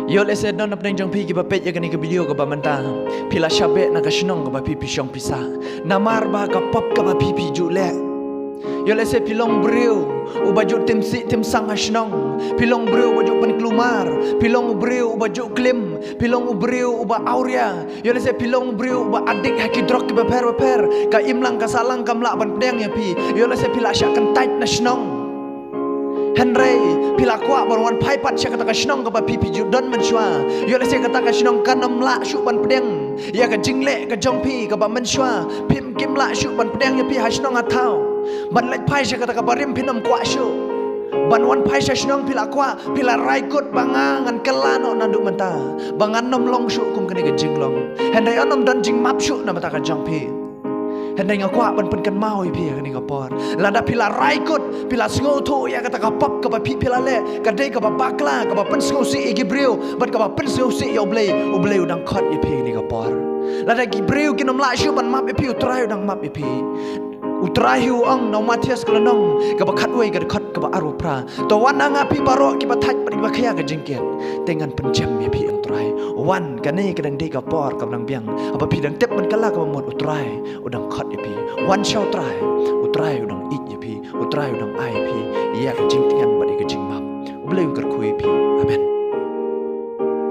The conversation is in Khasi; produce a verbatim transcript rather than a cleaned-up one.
Ïoh lehse don napdeng jong phi kiba peit ïa kane ka video kaba mynta phi la shah beh na ka shnong kaba phi phi shong phi sah. Namar ba ka pop kaba phi phi ju leh. Ïoh lehse phi long briew uba ju tim sih tim sang ha shnong. Phi long briew uba ju pynkulmar. Phi long briew uba ju klim. Phi long briew uba awria. Ïoh lehse phi long briew uba addict ha ki drug kiba pher ba pher. Ka imlang ka sahlang kam lah ban pdiang ïa phi. Ïoh lehse phi la shah kyntait na shnong. Hynrei phi la kwah ban wan phai pat sha kata ka shnong kaba phi phi ju don mynshuwa. Ïoh lehse kata ka shnong kan ym lah shuh ban pdiang ïa ka jingleh ka jong phi kaba mynshuwa. Phim kim lah shuh ban pdiang ïa phi ha shnong ha thaw. Ban leit phai sha kata kaba rim phin ym kwah shuh. Ban wan phai sha shnong phi la kwah, phi la rai kut ba nga ngan kylla noh naduh mynta. Ba ngan ym long shuh kum kane ka jinglong. Hynrei yn ym don jingmap shuh na bynta ka jong phi. Hynrei nga kwah ban pynkynmaw ïa phi ha kane ka por. Lada phi la rai kut, phi la sngewthuh ïa kata ka pop kaba phi phi la leh, ka dei kaba bakla, kaba pynsngewsih ïa ki briew, bad kaba pynsngewsih ïa U Blei, U Blei u dang khot ïa phi ha kane ka por. Lada ki briew kin ym lah shuh ban map ïa phi, U Trai u dang map ïa phi. U Trai hi u ong na u Mathaios ka lynnong kaba khatwei ka dkhot kaba arphew phra. To wan ha nga phi baroh kiba thait bad kiba khia ka jingkit. Te ngan pynjem ïa phi, ong U Trai. Wan, kane ka dang dei ka por kaba dang biang. Haba phi dang tip ban kylla kaba mut, U Trai u dang khot ïa phi. Wan sha U Trai. U Trai u dang ïeit ïa phi. U Trai u dang ai ïa phi ïa ka jingtngen bad ïa ka jingmap. U Blei un